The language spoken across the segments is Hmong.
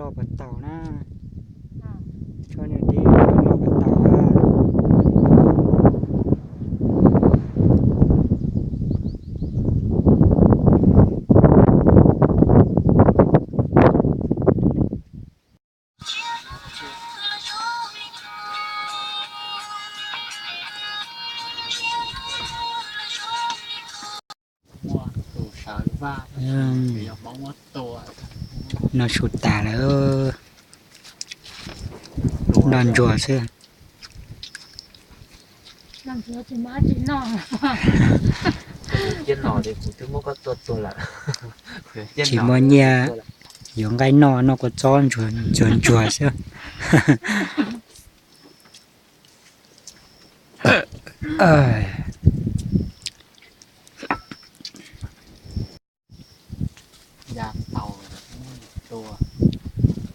Los puas tau na? Tso nws dib los puas tau na? No su tas lawm, noj ntsuag xwb. Tsis muaj nyiaj yuav nqaij noj, noj kua txob ntsuag ntsuag xwb.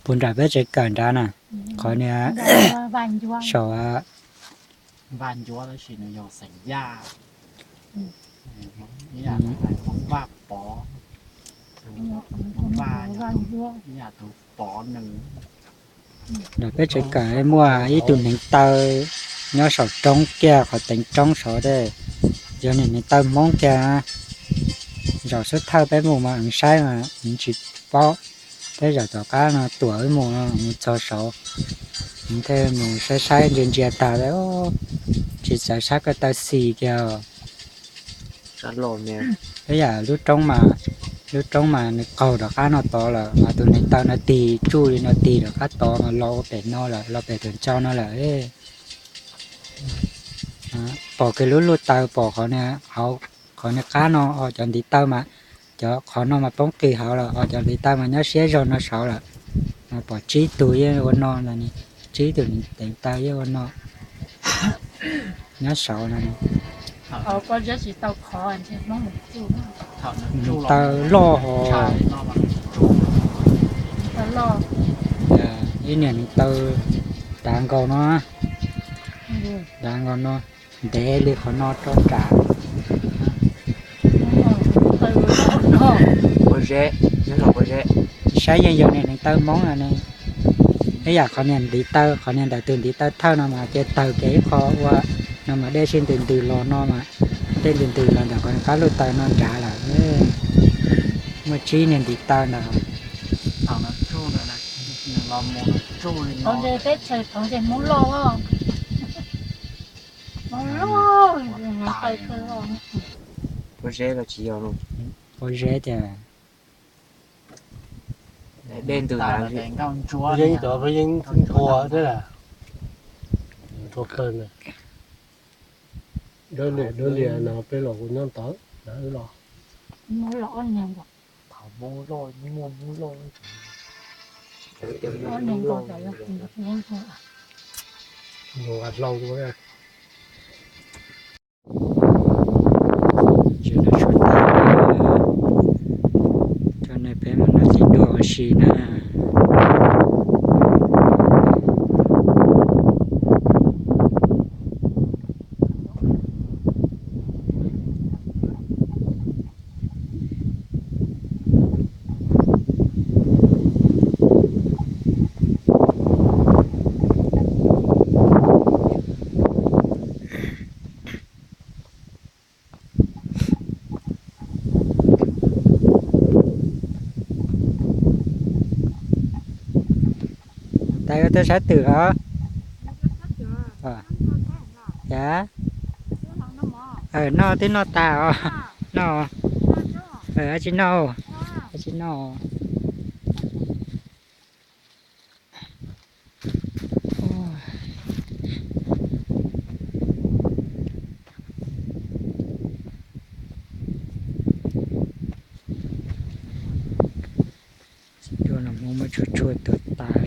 Puag nram peb tsev kawm nrad na, qhov niag saum nram peb tsev kawm muaj ib tug hneev taw nyob saum roob kiag, qhov teev roob saud tej, yog niag hneev taw Hmoob kiag. Zaum xub thawj peb mus mas saib mas tsis paub, peb zaum tom qab no tuam wb mus, mus txog saud, thiaj mus saib saib ntsia ntsia tas, tsis txawj saib ko taw xis kiag. Ib yam lub roob mas, lub roob mas nws qaug rov qab no tod lawm, mas tus hneev taw no tig tsuj li no tig rov qab tod mas los ua pem no lawm, los pem tus ntsa no lawm. Pom kiag lub luj taw, pom qhov niag hauv, qhov niag qab no, o cov ntiv taw mas, cov qhov no mas poob qis hauv lawm, o cov ntiv taw mas nyob siab zog no saud lawm. Pom tsib tug yeej ua no, tsib tug hneev taw yeej ua no nyob saud no. Hneev taw loj hos. Ib niag hneev taw dav nkaus no, dav nkaus no, ntev li qhov no rau nram. Saib yeej yog niag hneev taw Hmoob no ne. Ib yam qhov niag ntiv taw, qhov niag ntawm tus ntiv taw thawj no mas ces tawg kiag ib qho ua no mas dej sij ntws ntws los no mas, dej ntws ntws los ntawm qhov qab luj taw no nrad lawm. Muaj tsib niag ntiv taw ntawd. Pob zeb los tsis yog, pob zeb tias dej ntws ntawd. Yeeb cov peb yeeb nthua thiab, nthua kawg na. Dawb liam dawb liam no peb los kuv nyob tod na wb los. Nqa hlau. Tso nej peb mus noj txiv duaj ua si na. Tais ua tuaj saib twm os. Cas? Noj twb noj tas os. Noj, tsis noj, tsis noj. Txiv duaj no muab muab tshuaj tshuaj tuag tas.